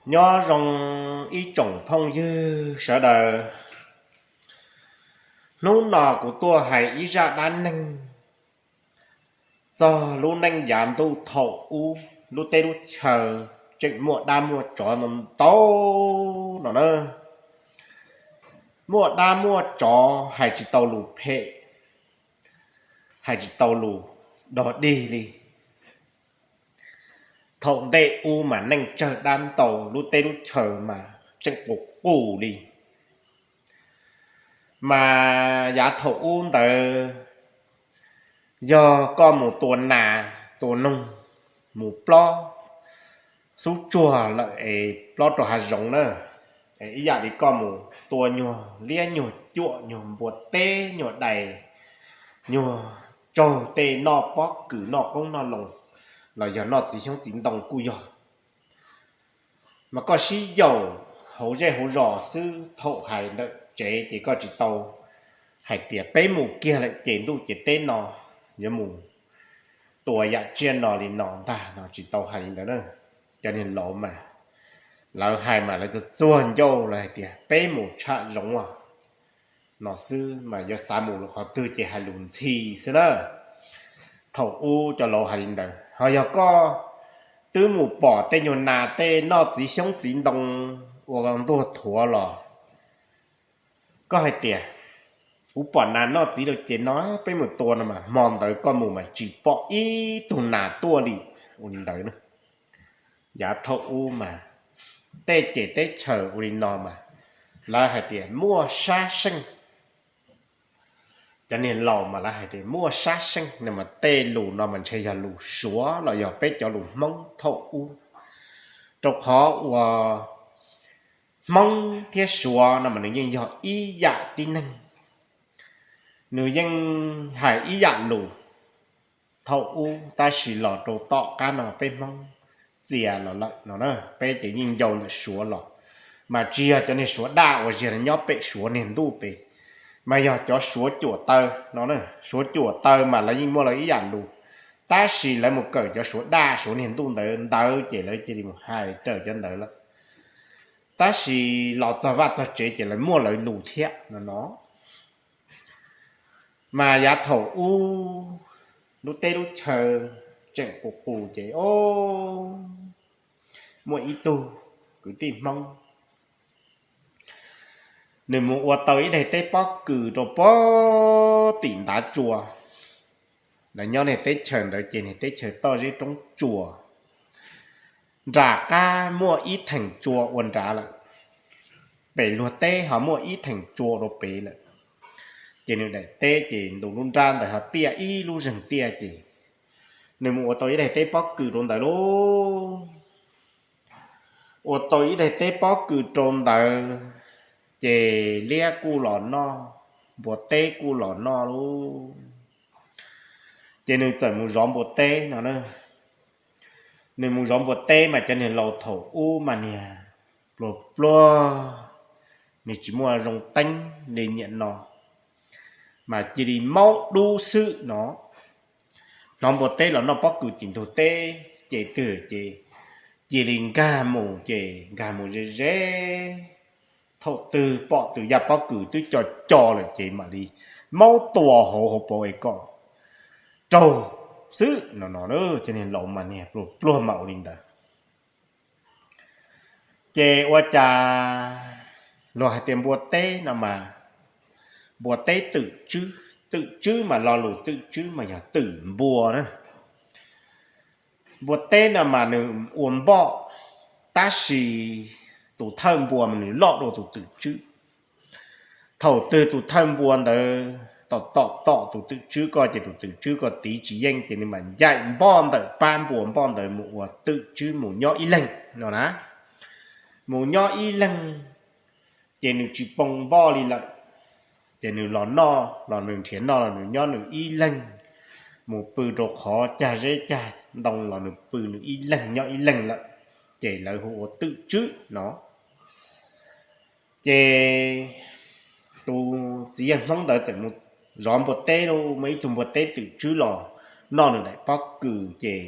Nyob zoo ib tsoom phooj ywg sawv daws, hnub no kuv tuaj hais ib zaj dab neeg txog lub neej yav ntuj thaum ub lub teb lub chaw tseem muaj dab muaj tsov ntau ntau no na. Muaj dab muaj tsov hais tsis tau lus phem, hais tsis tau lus dog dig li. Thaum ntej ub mas neeg tsawg dab ntau, lub teb lub chaw mas tseem qus qus li. Mas yav thaum ub ntawd yog koj mus tua nas tua noog, mus plob xub tsuag lawm es plob rau hav zoov na, ib yam li koj mus tua nyuag liab nyuag cuam, nyuag npua teb, nyuag dais, nyuag tsaug tej noj pob kws noj qoob noj loo los yog noj txiv xyoob txiv ntoo kuj yog. Mas koj sib yaum hauv zej hauv zos xwb, thaum hais ntawm tsev ces koj tsis tau hais tias peb mus kiag lawm ces ntuj ces teb no yuav mus tua yam tsiaj no li no ntag no, tsis tau hais li ntawd na. Cov niag laus mas lawv hais mas lawv txuag txuag ncauj, lawv hais tias peb mus tsham zoov os no xwb, mas yuav xav mus qhov twg ces hais lus ntxhi xwb na. Thaum ub cov laus hais li ntawd. Ho yog koj twb mus pom tej nyuag nas tej noj txiv xyoob txiv ntoo ua ntuag thuav los koj hais tias kuv pom nas noj txiv rau ces no peb mus tua no mas hmo ntawd koj mus mas tsis pom ib tug nas tuaj li. Ua li ntawd na. Yav thaum ub mas tej ces teb chaws ua li no mas lawv hais tias muaj sab seej. Cov niag laus mas lawv hais tias muaj sab seej no mas tej lus no mas ntshe yog lus Suav los yog peb cov lus Hmoob thaum ub, rau qhov uas Hmoob thiab Suav no mas nws yeej yog ib yam tib neeg, nws yeej hais ib yam lus thaum ub, tab sis los rau tom qab no peb Hmoob txias los lawm no na, peb ces yeej ncau ntawm Suav los. Mas tsis yog cov niag Suav daj uas ziag nyob pem Suav niag ntuj pem, mas yog cov Suav cuam taw no. Suav cuam taw mas lawv yeej muaj lawv ib yam lus, tab sis lawv mus kawm cov Suav daj Suav niag ntuj ntawd ntawd ces lawv cia li mus hais raws cov ntawd lawm. Tab sis los txog vaj txog tsev ces lawv muaj lawv lus thiab no no. Mas yav thaum ub lub teb lub chaw tseem qus qus ces o, muaj ib tug kwv tij Hmoob, nws mus ua tau ib daim teb pob kws rau pem tim ntav tsua. Lawv nyob niag teb chaws ntawd ces niag teb chaws toj zeb roob tsuas, nram qab muaj ib theem tsua ua nrad lawm, pem luag teb ho muaj ib theem tsua rau pem lawm. Ces nws daim teb ces ntu lub nrab ntawd ho tiaj ib lub zeeg tiaj ces nws mus ua tau ib daim teb pob kws rau ntawd lauj. Ua tau ib daim teb pob kws rau ntawd ces liab kuj los noj, npua teb kuj los noj lauj. Ces nws txawm mus zov npua teb no na. Nws mus zov npua teb mas cov niag laus thaum ub mas niag pluag pluag, niag tsis muaj zoo teeb li niaj no, mas cia li maub dub xwb no. Hnov npua teb los noj pob kws tim ntug teb ces twg ces cia li nkag mus ces nkag mus ze ze. Thaum twg pom tus yaj pob kws twb co co lawm ces mam li maub tua hauv hauv paus es kom raug xwb no no. Cov niag laus mas niag pluag pluag mas ua li ntawd. Ces ua cas luag hais tias npua teb no mas, npua teb twm tswb, twm tswb mas lo lus twm tswb mas yog twm npua na. Npua teb no mas nws ua npoj, tab sis tus thawj npua mas nws loj dua tus twm tswb. Thaum twg tus thawj npua ntawd tom tom tom tus twm tswb ko ces tus twm tswb ko tiv tsis yeej ces nws mam ncaim npoj ntawm pab npua npoj ntawd mus ua twm tswb mus nyob ib leeg no na. Mus nyob ib leeg ces nws tsis poo npoj li lawm. Ces nws los noj los nws nrhiav noj los nws nyob nws ib leeg, mus pw rau qhov cag zeb cag ntoo los nws pw nws ib leeg nyob ib leeg lawm. Ces lawv hu ua twm tswb no. Ces tus txiv yawg Hmoob ntawd txawm mus zov npua teb lauj, muaj ib tug npua teb twm tswb los noj nws daim pob kws ces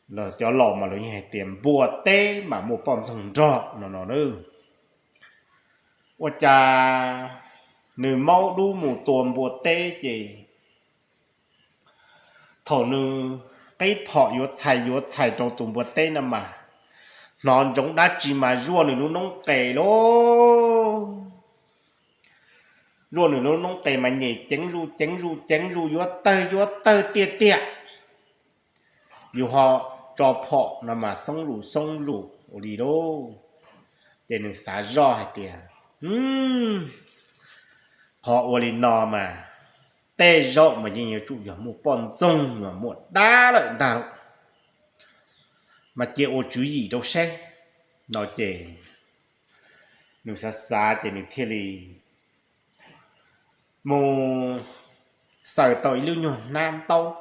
Cov laus mas lawv yeej hais tias npua teb mas muaj poj ntxoog nrog no no na. Ua cas nws maub dub mus tua npua teb ces thaum nws qib phom yuav txhais yuav txhais rau tus npua teb no mas hnov ntsoov dab tsi mas zuaj nws lub noob qes lauj. Zuaj nws lub noob qes mas nyem ceev zuj ceev zuj ceev zuj yuav tawg yuav tawg tiag tiag. Yus ho tso phom no mas xoob lus xoob lus ua li lauj. Ces nws xav zoj hais tias, qhov ua li no mas tej zaum mas yeej yuav tsum yog muaj poj ntxoog mas muaj dab lawm ntag, mas cia ua tswv yim rau seb no ces nws xav xav ces nws thiaj li mus xaws tau ib lub nyuag hnab ntaub.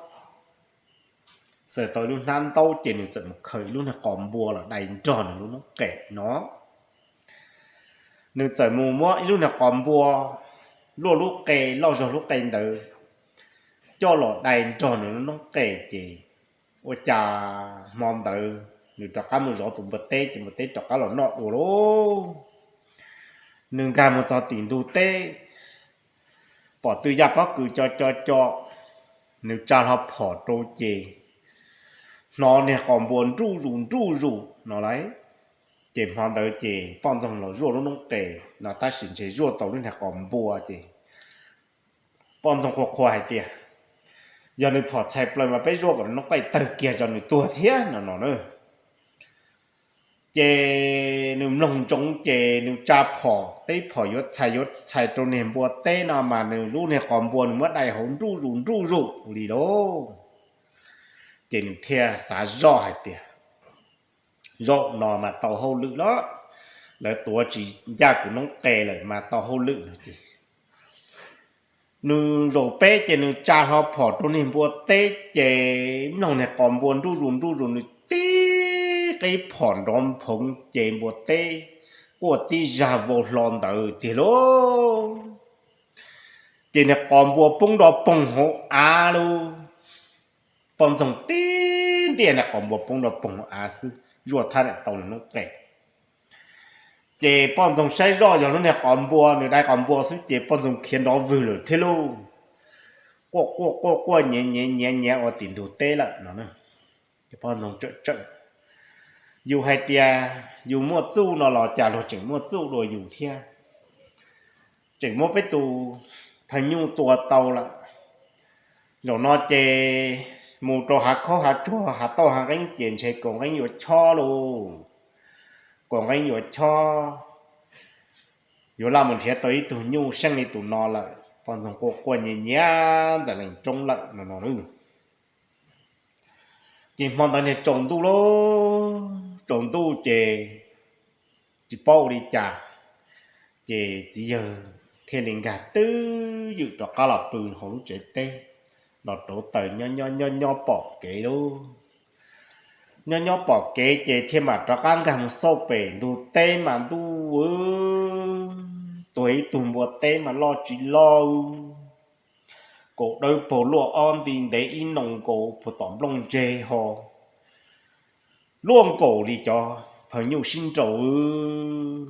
Xaws tau ib lub hnab ntaub ces nws txawm mus khaws ib lub niag qos npua los dai nrog nws lub noob qes no. Nws txawm mus muab ib lub niag qos npua luaj lub qe loj zog lub qe ntawd coj los dai nrog nws lub noob qes ces ua cas hmo ntawd nws rov qab mus zov tus npua teb ces npua teb rov qab los noj dua lauj. Nws nkag mus txog tim ntug teb, pom twj yaj pob kws co co co, nws tsa hlo phom rau ces hnov niag qos npua nruj zus nruj zus no lauj. Ces hmo ntawd ces poj ntxoog los zuaj lub noob qes no tab sis ntshe zuaj tau lub niag qos npua ces poj ntxoog qhuas qhuas hais tias, yog nws phom txhais plaws mas peb zuaj kom nws noob qes tawg kiag zog nws tuag thiab no no na. Ces nws mloog ntsoov ces nws tsa phom, teb phom yuav txhais yuav txhais rau niag npua teb no mas nws lub niag qos npua nws muab dai hauv nruj zus nruj zus li lauj. Ces nws thiaj xav zoj hais tias, zaum no mas tau hauj lwm los, lawv tuav tsis ncaj kuv noob qes lawm mas tau hauj lwm no ces nws zaum peb ces nws tsa hlo phom rau niag npua teb ces mloog niag qos npua nruj zus nruj zus nws tib qib phom nrov nphoov ces npua teb quaj tib zag vau hlo ntawd tiag lauj. Ces niag qos npua poob nrov poog hauv av lauj. Poj ntxoog tib ntiaj niag qos npua poob nrov poog hauv av xwb zuaj thab daim tau nws noob qes. Ces poj ntxoog saib zoj yog lub niag qos npua, nws dai qos npua xwb ces poj ntxoog khiav nrov vwg lawm thiab lauj. Quaj quaj quaj quaj nyiav nyiav nyiav nyiav ua tim ntug teb lawm no. Ces poj ntxoog tsawm tsawm, yus hais tias yus muaj txuj no los cas luag tseem muaj txuj dua yus thiab, tseem muab peb tus phaw nyuj tua tau lawm. Zaum no ces mus rau hav khaub hav tsuag hav tauj hav nqeeb ces ntshe kaus nqeeb yuav chob lauj. Kaus nqeeb yuav chob, yuav laj mus nrhiav tau ib tug nyuj seej li tus no lawm. Poj ntxoog quaj quaj nyiav nyiav ntxees lees roob lawm no no. Ces hmo ntawd niag tsaus ntuj lauj, tsaus ntuj ces tsis paub ua li cas, ces txiv yawg thiaj li nkag twb ywm rov qab los pw hauv lub tsev teb, los rauv taws nyob nyob nyob nyob pom kev lauj. Nyob nyob pom kev ces thiaj mam rov qab nkag mus xauj pem ntug teb mas ntuj, tuag ib tug npua teb mas loj tsis loj, kaus dawb paug luaj ob nti ntev ib noo nkaus puag tom nplooj ntseg ho luaj nkaus li cov phaw nyuj sib nraus,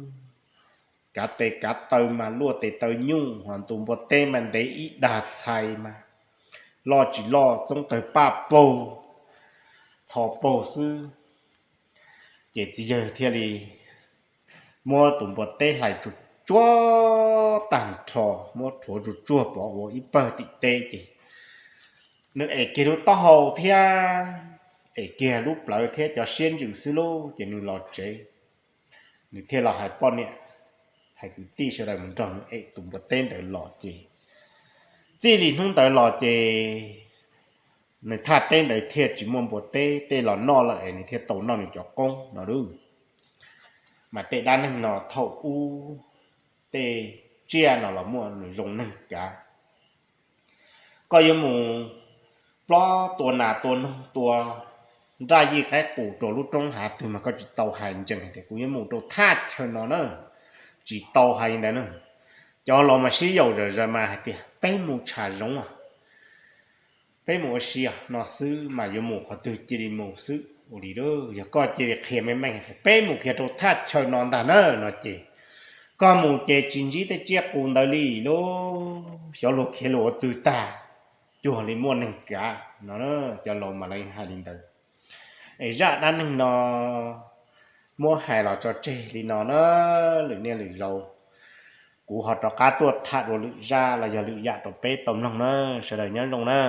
kav tes kav taw mas luaj tes taw nyuj, ho tus npua teb mas ntev ib dag txhais mas loj tsis loj txoob tawg paj paug, txhos paug xwb. Ces txiv yawg thiaj li muab tus npua teb hlais tsuag tsuag tag nrho, muab rhuav tsuag tsuag pov ua ib pawg tim teb ces nws ev kiag lub taub hau thiab ev kiag lub plawv thiab cov siab ntsws xwb lauj, ces nws los tsev. Nws thiaj los hais poj niam, hais kwv tij sawv daws mus nrog nws ev tus npua teb ntawd los ces txij li hnub ntawd los ces nws thaj teb ntawd thiaj tsis muaj npua teb tej los noj lawm es nws thiaj tau noj nws cov qoob no lauj. Mas tej dab neeg no thaum ub tej tsiaj no los muaj nws zoo neeg kav. Koj yuav mus plob tua nas tua noog tua nraj yij qaib qus rau lub roob hav twg mas koj tsis tau hais ntsees hais tias kuv yuav mus rau thaj chaw no na, tsis tau hais li ntawd na. Cov laus mas sib yaum zom zaws mas hais tias peb mus tsham zoov os, peb mus ua si os no xwb mas yuav mus qhov twg cia li mus xwb. Ua li, yog koj cia li qhia meej meej, peb mus kiag rau thaj chaw no ntag na no ces koj mus ces tsis ntsib tej tsiaj qus ntawd li lauj. Xyov luag khiav luag ua twg tag, cuag li muaj neeg kav no. Cov laus mas lawv hais li ntawd. Es zaj dab neeg no muab hais los tso tseg li no na, lwm niaj lwm zaus kuv ho rov qab tuaj tham dua lwm zaj los yog lwm yam rau peb tau mloog na. Sawv daws nyob zoo na.